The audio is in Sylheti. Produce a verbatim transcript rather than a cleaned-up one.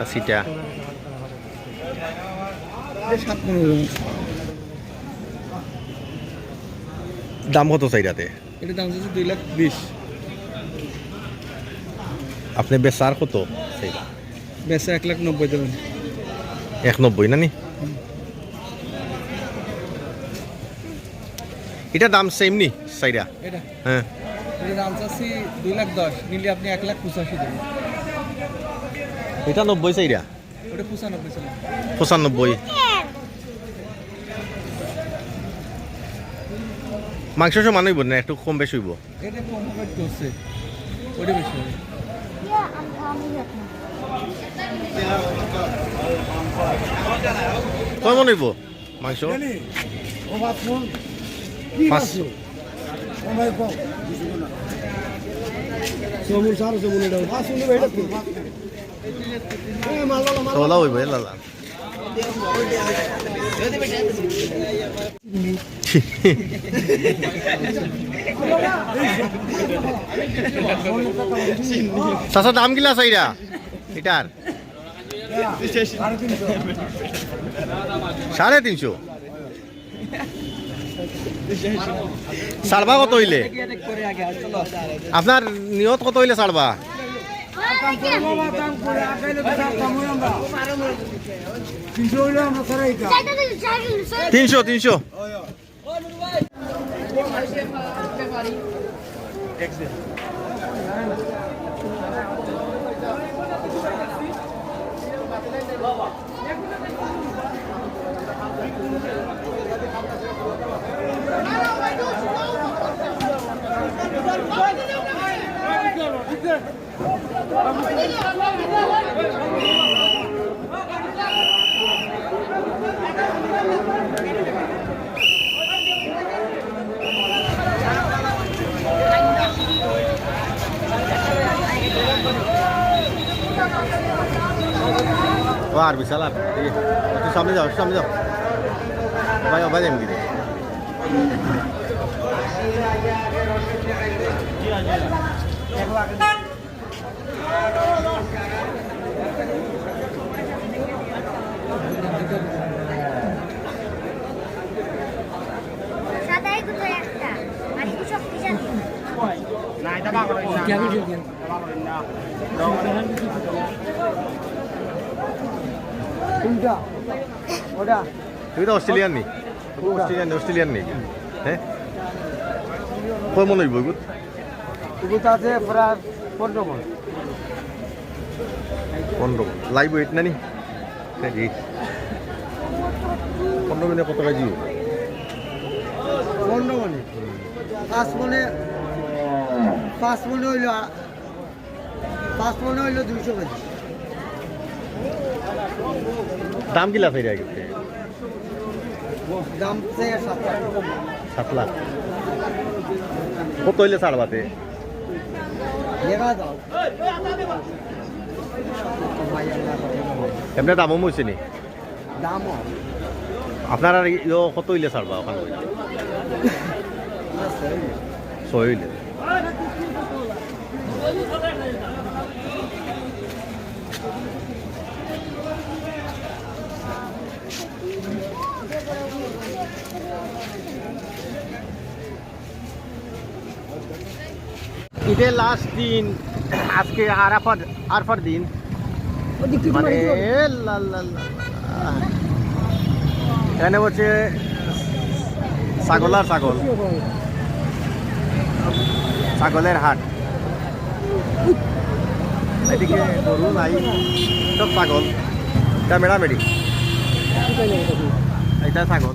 আশিটা। দাম কত চাইরাতে? এটা দাম চাইছে দুই লাখ বিশ। আপনি বেচার কত চাইরা? বেচা এক লাখ নব্বই দেবেন। এক নব্বই না নি? এটা দাম সেম নি চাইরা? এটা? হ্যাঁ। এটা দাম চাচ্ছি দুই লাখ দশ, নিলে আপনি এক লাখ পঁচাশি দেবেন। এটা নব্বই চাইরা? ওটা পঁচানব্বই চাইরা। পঁচানব্বই। মাংস সমান অইবো না, একটু কম বেশি অইবো? এটা কম হবে, একটু হচ্ছে, ওটা বেশি হবে। কয় মণ অইবো মাংস? জানি, ও বাপ মন, কি পাঁচশো। পাঁচশো? ও ভাই, কম। সবুজ, সাড়ে সবুজ এটা। পাঁচশো নেবে, এটা কি? এ, মাল, মাল, মাল। ওলা অইবো, এ লালা। চাচা, দাম কিলা চাইরা এটার? সাড়ে তিনশো। ছাড়বা কত অইলে? আপনার নিয়ত কত অইলে ছাড়বা? তিনশো, তিনশো। ও আর বিশাল আর, এই, একটু সামনে যাও, একটু সামনে যাও। ভাই, ও ভাই, এমনি দে। সাদাই কোথায় একটা? আর কি সব কি জানি? না, এটা বাবা রইছে না। এটা বাবা রইছে না। কোনটা? ওটা? তুমি তো অস্ট্রেলিয়ান নি? কোনটা? অস্ট্রেলিয়ান, অস্ট্রেলিয়ান নি? হ্যাঁ? কয় মণ অইবো এগুত? এগুত আছে প্রায় পনেরো মণ। পনেরো মণ। লাইভ ওয়েট না নি? হ্যাঁ, জি। পনেরো মণে কত কেজি? পনেরো মণে? পাঁচ মণে, পাঁচ মণে অইলো আ-, পাঁচ মণে অইলো দুইশো কেজি। দাম কিলা চাইরা গেছে? দাম চাইরা সাত লাখ। সাত লাখ। কত অইলে ছাড়বাতে? দেখা যাও। এমনে দামও অইছে নি? দামও। আপনার আর ইয়ো কত অইলে ছাড়বা ওখানে? ছয় অইলে। ঈদের লাস্ট দিন, আজকে আরাফার, আরাফার দিন। মানে, এ লা লা লা লা। এখানে হচ্ছে ছাগল আর ছাগল, ছাগলের হাট। এদিকে গরু নাই, সব ছাগল। এটা মেড়ামেড়ি, এটা ছাগল।